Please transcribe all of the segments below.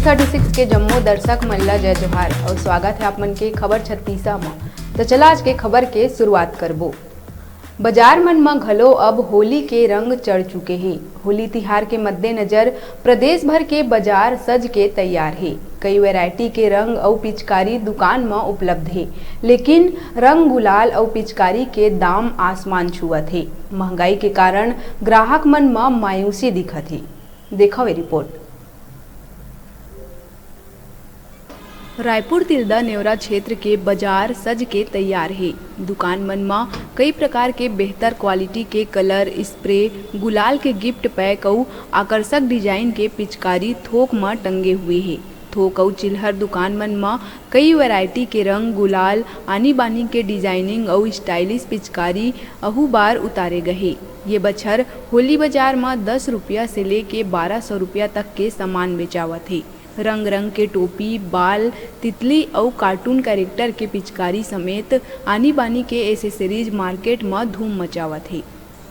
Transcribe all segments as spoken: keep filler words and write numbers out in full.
Thirty six के जम्मो दर्शक मन ला जय जोहार अउ स्वागत हे आप मन के खबर छत्तीसा म। तो चला आज के खबर के शुरुआत करबो। बाजार मन म घलो अब होली के रंग चढ़ चुके हे। होली तिहार के मद्देनजर प्रदेश भर के बाजार सज के तैयार हे। कई वैरायटी के रंग अउ पिचकारी दुकान म उपलब्ध हे, लेकिन रंग गुलाल अउ पिचकारी के दाम आसमान छुअत हे। महंगाई के कारण ग्राहक मन म मायूसी दिखत हे। देखव ये रिपोर्ट। रायपुर तिल्दा नेवरा क्षेत्र के बाजार सज के तैयार हे। दुकान मन म कई प्रकार के बेहतर क्वालिटी के कलर, स्प्रे, गुलाल के गिफ्ट पैक अउ आकर्षक डिजाइन के पिचकारी थोक म टंगे हुए हे। थोक अउ चिल्हर दुकान मन म कई वैरायटी के रंग, गुलाल, आनी बानी के डिजाइनिंग अउ स्टाइलिश पिचकारी अहू बार उतारे गए हे। ये बछर होली बाजार म दस रुपया से लेके बारह सौ रुपया तक के सामान बेचावत हे। रंग रंग के टोपी, बाल, तितली अउ कार्टून कैरेक्टर के पिचकारी समेत आनी बानी के एसेसरीज मार्केट म धूम मचावत हे।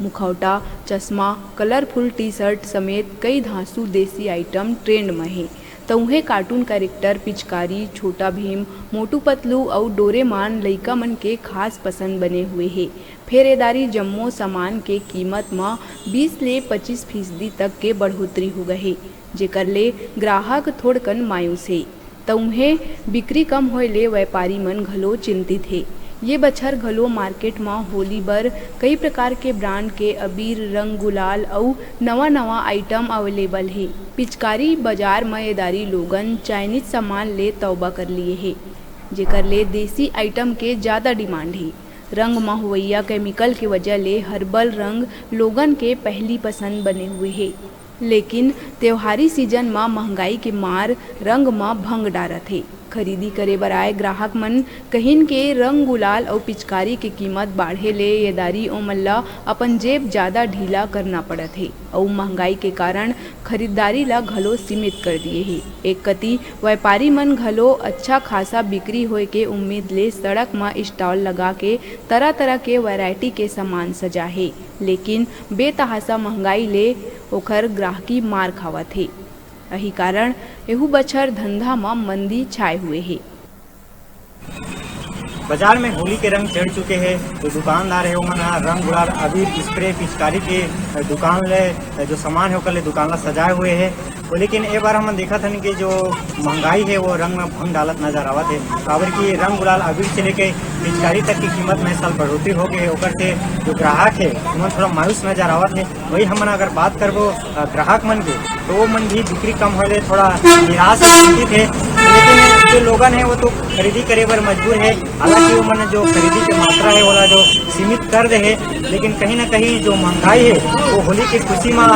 मुखौटा, चश्मा, कलरफुल टी शर्ट समेत कई धांसू देसी आइटम ट्रेंड म हे। त उहें कार्टून कैरेक्टर, पिचकारी, छोटा भीम, मोटू पतलू अउ डोरेमान लइका मन के खास पसंद बने हुए हे। फेर एदारी जम्मो सामान के कीमत म बीस ले पच्चीस फीसदी तक के बढ़ोतरी हो गए हे, जेकर ले ग्राहक थोड़कन मायूस हे। त उहें बिक्री कम होए ले व्यापारी मन घलो चिंतित हे। ये बछर घलो मार्केट म होली बर कई प्रकार के ब्रांड के अबीर, रंग, गुलाल अउ नवा-नवा आइटम अवेलेबल हे। पिचकारी बाजार म एदारी लोगन चाइनीज सामान ले तौबा कर लिए हे, जेकर ले देसी आइटम के जादा डिमांड हे। रंग म होवइया केमिकल के वजह ले हर्बल रंग लोगन के पहली पसंद बने हुए हे। लेकिन त्योहारी सीजन म महंगाई के मार रंग म भंग डारत हे। खरीदी करे बर आए ग्राहक मन कहिन के रंग गुलाल अउ पिचकारी के कीमत बाढ़े ले ये दारी ओमन ल अपन जेब जादा ढीला करना पड़त हे अउ महंगाई के कारण खरीदारी ल घलो सीमित कर दिए हे। एक कति व्यापारी मन घलो अच्छा खासा बिक्री होए के उम्मीद ले सड़क म स्टॉल लगा के तरह-तरह के वैरायटी के सामान सजा हे, लेकिन बेतहासा महंगाई ले ओखर ग्राहकी मार खावत हे। अही कारण एहू बछर धंधा म मंदी छाए हुए हे। बाजार में होली के रंग चढ़ चुके हे, जो दुकानदार हे, ओमन ह रंग गुलाल, अबीर, स्प्रे, पिचकारी के दुकान ले, जो सामान हे, ओकर ले दुकान ला सजाए हुए हे। वो लेकिन ए बार हमन देखत हन कि जो महंगाई हे, वो रंग में भंग डालत नजर आवत हे, काबर कि रंग गुलाल, अबीर से लेके पिचकारी तक की कीमत में इस साल बढ़ोतरी हो गई हे। ओकर से जो ग्राहक हे, ओमन थोड़ा मायूस नजर आवत हे। वही हमन अगर बात करबो, अ, ग्राहक मन के, तो वो मन भी बिक्री कम होले थोड़ा निराश, चिंतित हे, लेकिन जो लोगन हे, वो तो खरीदी करे बर मजबूर हे। हालांकि वो मन जो खरीदी के मात्रा हे, ओला जो सीमित कर दे हे, लेकिन कहीं ना कहीं जो महंगाई हे, वो होली की खुशी मा,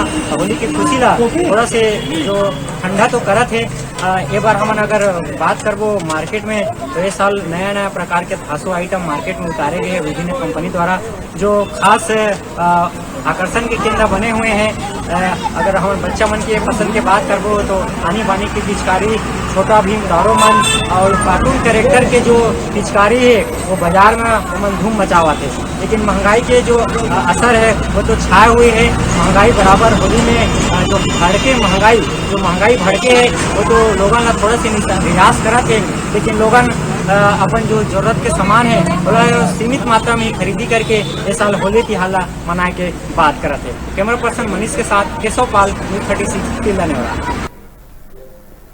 होली की खुशी ला थोड़ा से जो ठंडा तो करत हे। अ, ए बार हमन अगर बात करबो मार्केट में, तो ये साल नया नया प्रकार के धासो आइटम मार्केट में उतारे गए हे विभिन्न कंपनी द्वारा, जो खास, अ, आकर्षण के केंद्र बने हुए हैं। अ, अगर हम बच्चा मन के पसंद के बात करबो, तो आनी बानी की पिचकारी, छोटा भीम, डोरेमोन और कार्टून कैरेक्टर के जो पिचकारी हे, वो बाजार में ओमन धूम मचावत हे। लेकिन महंगाई के जो, अ, असर हे, वो तो छाए हुए हे। महंगाई बराबर होली में, अ, जो भड़के महंगाई, जो महंगाई भड़के हे, वो तो लोगन ला थोड़ा से निसा-, निराश करत हे। लेकिन लोगन, अ, अपन जो जरूरत के सामान हे, ओला सीमित मात्रा में ही खरीदी करके ए साल होली तिहार ला मनाए के बात करत हे। कैमरा पर्सन मनीष के साथ Keshav Pal, news thirty six, Tilda Neora.